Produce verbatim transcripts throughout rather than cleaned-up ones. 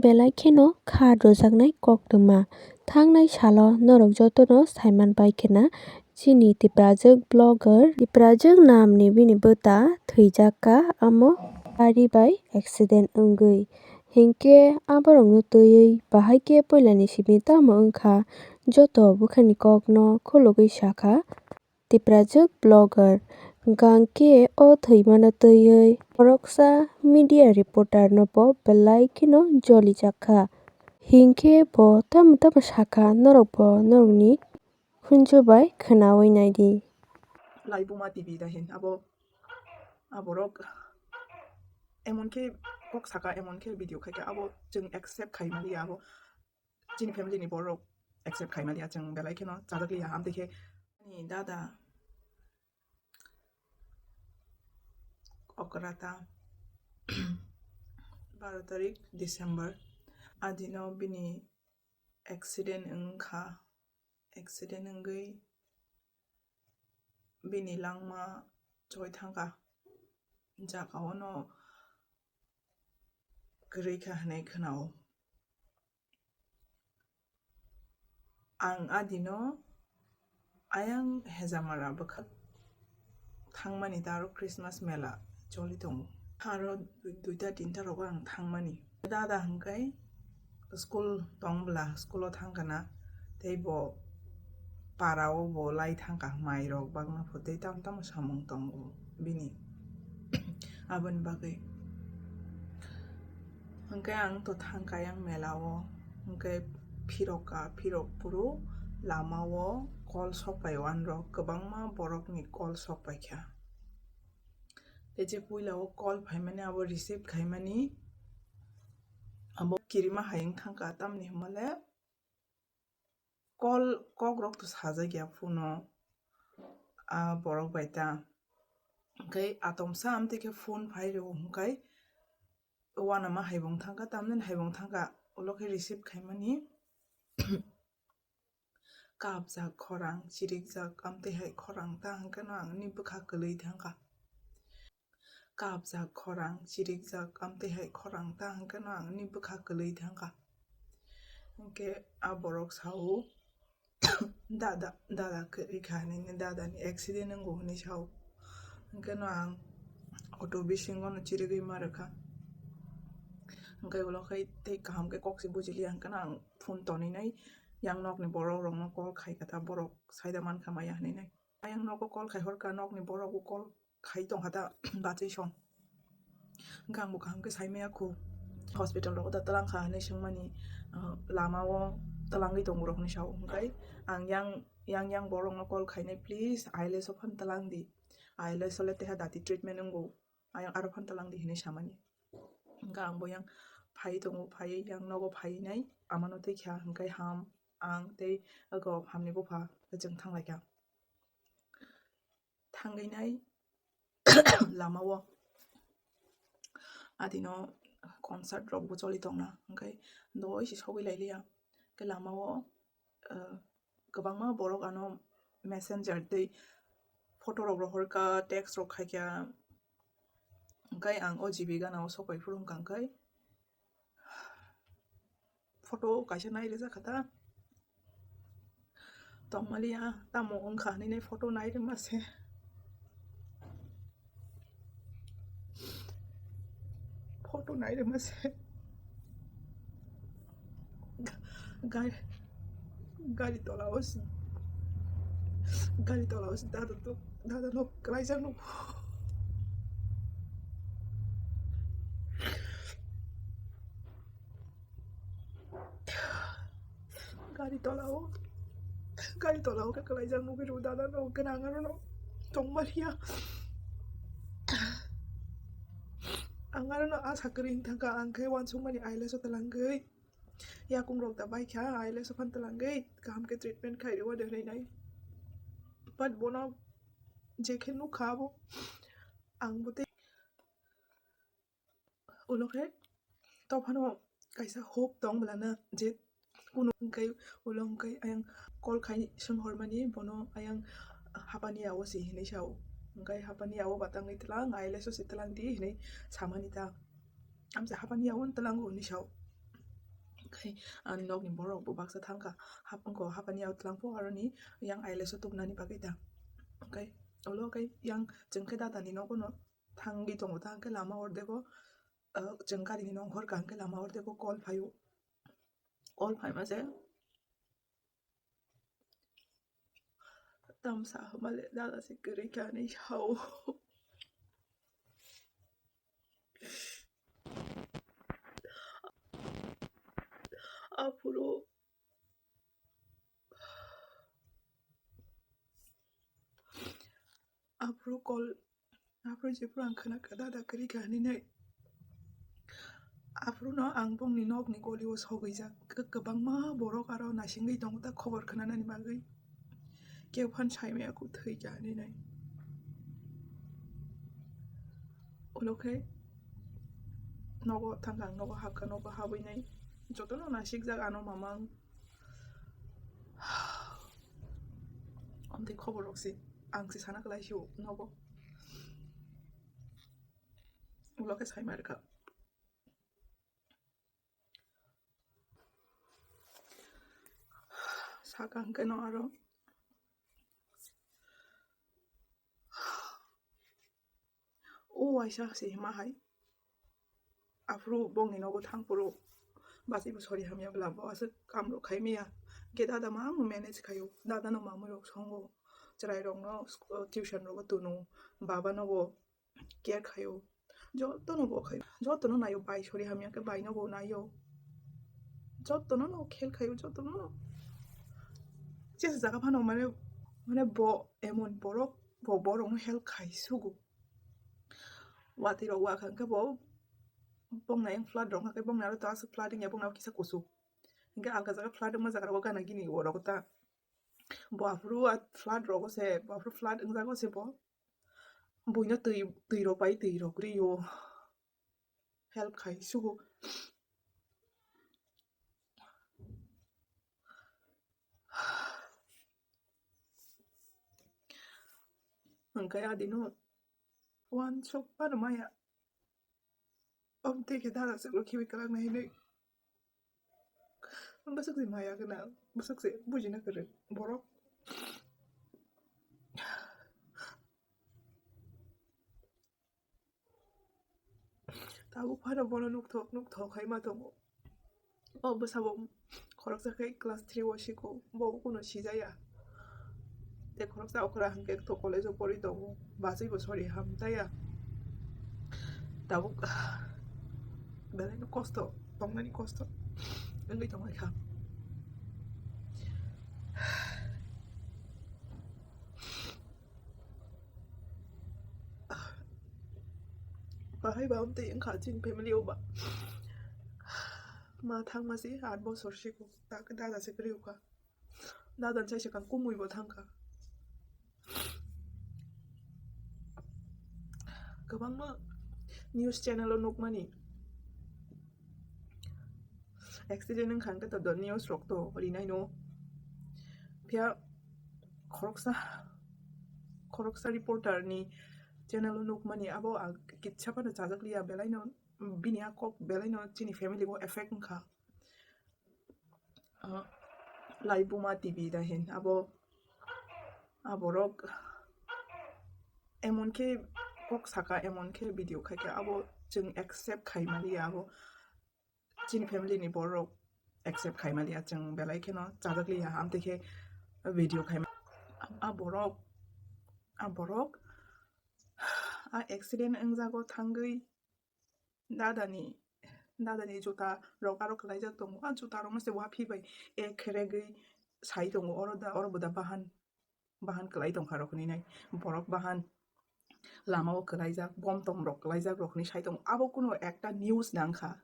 Belai kheno kha rwjaknai koktwma. Thangnai salo norok jotono saiman bai khna chini Tiprajwk blogger, Tiprajwk namni bini bwta thwijak kha, amo gari bai accident wngwi. Hinkhe aborokno twiwi bahai khe puilani simi tamo wngkha, joto bwkhani kokno khulugwi sakha. Tiprajwk blogger, hwnkhe o thwimano twiwi khoroksa media reporter no bo belai kheno jolijak kha. Hinkhe bo tamo tamo sakha, norok bo norokni khunju bai khwnawi naidi. Laibuma T V da hin abo, aborok emon khe kok saka, emon khe video khaikha, abo chwng accept khaimaliya, abo chini family ni borok accept khaimaliya, chwng belai kheno chajakliya. Amtwi khe ani dada okra ta baro tarik December, adino bini accident wngkha, accident wngwi bini langma choi thangkha, jagao no kwrwi kha hinwi khwnao. Ang adino ayang Hejamara bwkhak thangmani, ta aro Christmas mela choli tongo. Aro dui-, duita tinta rogo ang thangmani. Dada hwnkhe school tong bwla, school o thang kana, tei bo para o bo lai thang kha, mai rok bagna pho tei tamo tamo samung tongo bini. Aboni bagwi hwnkhe ang to thang kha yang mela o, hwnkhe phirok ka, phirok phuru lama o call sok pai o, anrok kwbangma borok ni call sok pai kha. Tei je puila o call phaimani abo receive khaimani, abo kirima hai wng thang kha, tamni hwnba le call, kok rok to sajak ya phone o, a borok bai ta. Hwnkhe atomsa amtwi khe phone phai rw hwnkhe uanama hai bo wng thang kha, tamni hai bo wng thang kha, ulo khe receive khaimani. Kapjak khorang, chirikjak, amtwi hai khorang ta hwnkhe no ang ni bwkha kwlwi thang kha. Kapjak khorang, chirikjak, amtwi hai khorang ta hwnkhe no ang ni bwkha kwlwi thang kha. Hwnkhe a borok sao, "Dada, dada kwrwi kha," hinwi, "Dada ni accident wngo," hinwi sao. Hwnkhe no ang auto bisingo no chirigwi ma rwkha. Hwnkhe ulo khai tei kaham khe kok se bujiliya, hwnkhe no ang phone tonwi nai yang nok ni borok rok no call khai kha ta, borok saida man kha maya hinwi nai. Ayang nogo call khai hor kha, nok ni borok o call khai tong kha ta bachwi son. Hwnkhe ang bo kaham khe sai maya khu. Hospital rogo da twlang kha hinwi swngmani, ah, lama o twlangwi tongo rok hinwi sao. Hwnkhe ang yang, yang, yang borok no call khainai, "Please, I L S o phan twlang di. I L S o le teha dati treatment wngo. Ayang aro phan twlang di," hinwi samani. Hwnkhe ang bo yang phai tongo, phai yang nogo phai nai, amano tei kha hwnkhe ham, ang tei ogo hamni bupha chwng thang lai kha. Thangwi nai lama o adino concert rok bo choli tongna, hwnkhe doi se sogwi lai liya. Hwnkhe lama o, ah, kwbangma borok ano messenger tei photo rok rohor kha, text rok khai kha, hwnkhe ang o G B gana o sok pai phuru wngkha, hwnkhe photo kaisa nai rijak kha ta. Tongmaliya, tamo wngkha hinwi nai photo nai rwma se. Photo nai rwma se. Ga-, gari, gari tola o se, gari tola o se dada to, dada no kwlaijak no. Gari tola o, gari tola o khe kwlaijak nugwi rw dada no, hwnkhe ang aro no tongma phiya. Ang aro no asa kwrwi wng thang kha, ang khe uansukmani I L S o twlangwi yakung rok da bai kha, I L S o phan twlangwi kaham khe treatment khai rw de hinwi nai. But bono je khe nuk kha abo, ang bo tei Ulo khe tophano kaisa hope tong bwlana je kunu hwnkhe ulo hwnkhe ayang call khai swnghormani bono ayang hapani yago se hinwi sao. Hwnkhe hapani yago ba tangwi twlang, I L S o se twlang di hinwi samani ta. Amsa hapani yago twlango hinwi sao. Khai ani nokni borok bo baksa thangkha, hap-, wngkha hapani yak twlang po aroni yang I L S o tubunani bagwi da. Khai ulo khai yang chwng khe dadani nogo no thangwi tongo ta, hwnkhe lama ordego, ah, chwng garini nong hor ka hwnkhe lama ordego call phaio. Call phaima se tamsa hwnmale dada se kwrwi kha hinwi sao. Aphuru, aphuru call, aphuru jephuru ang khna kha dada kwrwi kha hinwi nai. Aphuru no ang bongni nokni goli o sogwi jak. Kwbangma borok aro naisingwi tongo ta khobor khna nani bagwi. Khe phan sai maya kho thwi kha hinwi nai. Ulo khe nogo thangkha, ang nogo habkha, nogo habwi nai jotono nasikjak ano mamang. Amtwi khobor rok se ang se sana kwlai sio nogo. Ulo khe sai ma rwkha. Saka hwnkhe no aro o waisa se hima hai. Aphuru bongni nogo thang phuru bachai bo sori hamya bwla bo aswk kam rok khai maya. Hwnkhe dada ma manage khaio, dada no mamui rok songo, chwrai rok no tuition rogo tunu, baba nogo care khaio, jotono bo khaio, jotono naio, bai sori hamya khe bai no bo naio, jotono no khel khaio, jotono no jesa jaga phano mane, mane bo emon borok bo borok no help khai sugo. Watwi rok wa kha hwnkhe bo bongna yang flood rok hwnkhe bongna aro to aswk flood wngya, bongna kisa kusu hwnkhe alka jaga flood wngma jaga rogo gana gini o rogo ta. Bo aphuru a flood rogo se, bo aphuru flood wngjago se bo. Buino twi, twi rok bai twi rok rio. Help khai sugo. Hwnkhe adino uansuk phano maya. Om tei khe dada chwklo khibi kwlak nai hinwi. Bwswk se maya gwnang, bwswk se bujina kwrwng borok. Tabuk phano bono nukthok nukthok hai ma tongo. O bwsabo khoroksa khe class three o siko, bo kuno sijaya. Tei khoroksa okra hwnkhe to college o pori tongo, bachai bo sori hamtaya. Tabuk belai no kosto, tongnani kosto wngwi tongwi kha. Bahai ba amtwi wngkha chini family o ba. Ma thangma se aat bosor siko, tak dada se kwrwi kha. Dada ni sai se kang kumui bo thangkha. Kwbangma news channel o nukmani. Accident wngkha hwnkhe to news rok to rinai no. Phiya khoroksa, khoroksa reporter ni channel o nukmani abo ang kitsa phano chajak liya, belai no bini a kok belai no chini family o effect wngkha. Ah, Laibuma T V da hin abo, aborok emon khe kok saka, emon khe video khaikha, abo chwng accept khai maliya abo. Chini family ni borok accept khai maliya, chwng belai kheno chajak liya, amtwi khe video khai ma-, a borok, a borok a accident wngjago thangwi dadani, dadani juta rok aro kwlaijak tongo, a juta rok no se waphi bai ek kheregwi sai tongo, oro da, oro bo da bahan. Bahan kwlai tongkha rok hinwi nai, borok bahan lama o kwlaijak, bom tom rok kwlaijak rok hinwi sai tongo. Abo kuno ekta news nang kha,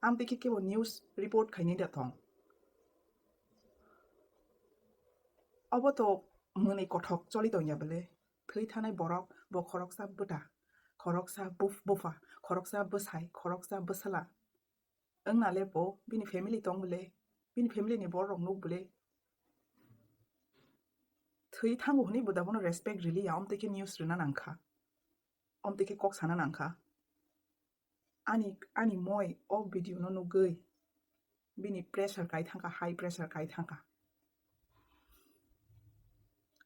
amtwi khe kebo news report khainai da thong. Obo to mwnwi kothok choli tongya bwle, thwi thanai borok bo khoroksa bwta, khoroksa buf-, bupha, khoroksa bwsai, khoroksa bwsala. Wngna le bo bini family tong bwle, bini family ni borok rok nuk bwle. Thwi thango hwnwi bo da bono respect riliya, omtwi khe news rwna nang kha, omtwi khe kok sana nang kha. Ani, ani moi o video no nugwi Bini pressure kai thangkha, high pressure kai thangkha.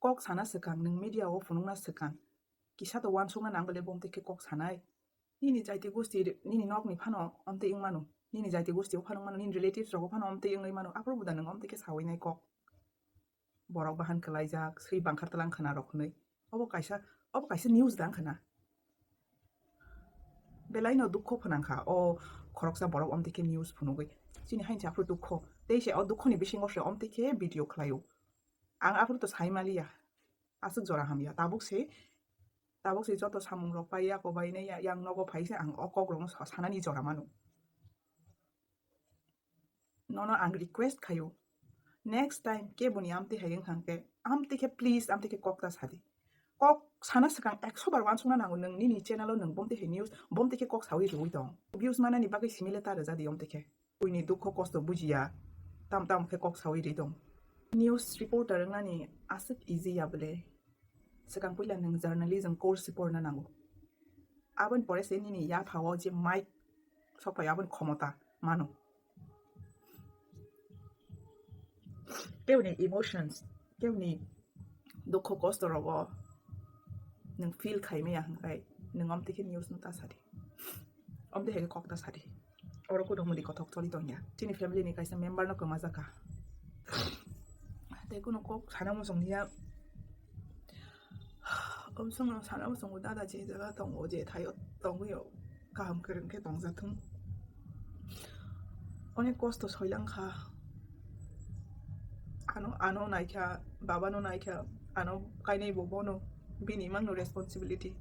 Kok sana swkang, nwng media o phunukna swkang. Kisa to uansukna nang bole bo omtwi khe kok sanai. Nini jaiti gosti, nini nokni phano omtwi wng mano. Nini jaiti gosti o phano wng mano, nini relatives rogo phano omtwi wngwi mano. Aphuru bo da nwng omtwi khe sawi nai kok. Borok bahan kwlaijak, swi bangkhar tlang khna rok hwnwi. Obo kaisa, obo kaisa news dang khna. Belai no dukho phwnang kha o khoroksa borok omtwi khe news phunugwi. Chini hain se aphuru dukho. Tei se o dukhoni bisingo se omtwi khe video khlaio. Ang aphuru to sai maliya. Aswk jora hamya. Tabuk se, tabuk se joto samung rok pai ya, kobai nai ya, yang nogo phai se ang o kok rokno sa-, sanani jora mano. Nono ang request khaio. Next time keboni amtwi hai wngkha khe, amtwi khe please, amtwi khe kok ta sadi. Kok sana swkang ekso bar uansukna nango nwng nini channel o nwng bomtwi hai news, bomtwi khe kok sawi rwui tong. Views manani bagwi simi le ta rwja di omtwi khe. Buini dukho kosto bujiya, tam tam khe kok sawi ri tong. News reporter wngnani aswk easy ya bwle. Swkang puila nwng journalism course se porna nango. Aboni pore se nini yaphao je mic sokphai aboni khomota mano. Keboni emotions, keboni dukho kosto rogo nwng feel khai maya hwnkhe nwng omtwi khe news no ta sadi. Omtwi hai khe kok ta sadi. Oro kuno mudi kothok choli tongya. Chini family ni kaisa member no kwma jaka. Tei kuno kok sana muchung niya. Omsong no sana muchung dada je jaga tongo, je thaio tongwi o kaham kwrwng khe tongjathung. Onek kosto soilang kha. Ano, ano naikha, baba no naikha, ano kainai bo bono, bini imang no responsibility.